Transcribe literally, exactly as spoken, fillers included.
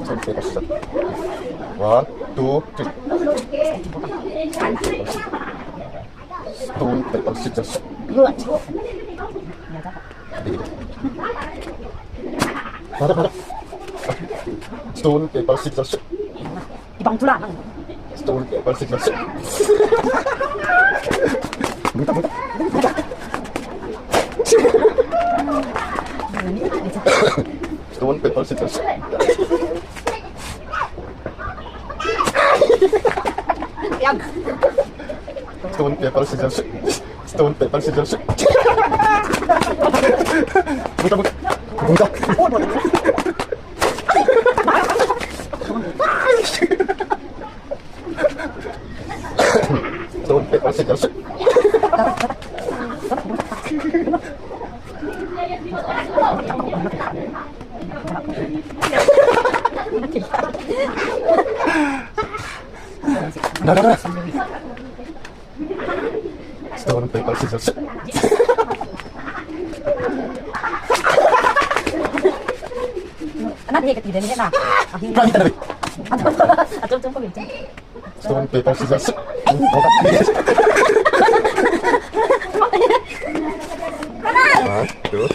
Stone, paper, scissors. One, two, three. Stone, paper, scissors. Stone, paper, scissors. Ibang tula. Stone, paper, scissors. Stone, paper, scissors. Stone, paper, scissors. Stone, paper, scissors. Buta, buta. Buta. Stone, paper, scissors. Stone, paper, scissors. Ana, dia ketiga ni na. Ahi. Stone, paper, scissors. One, two.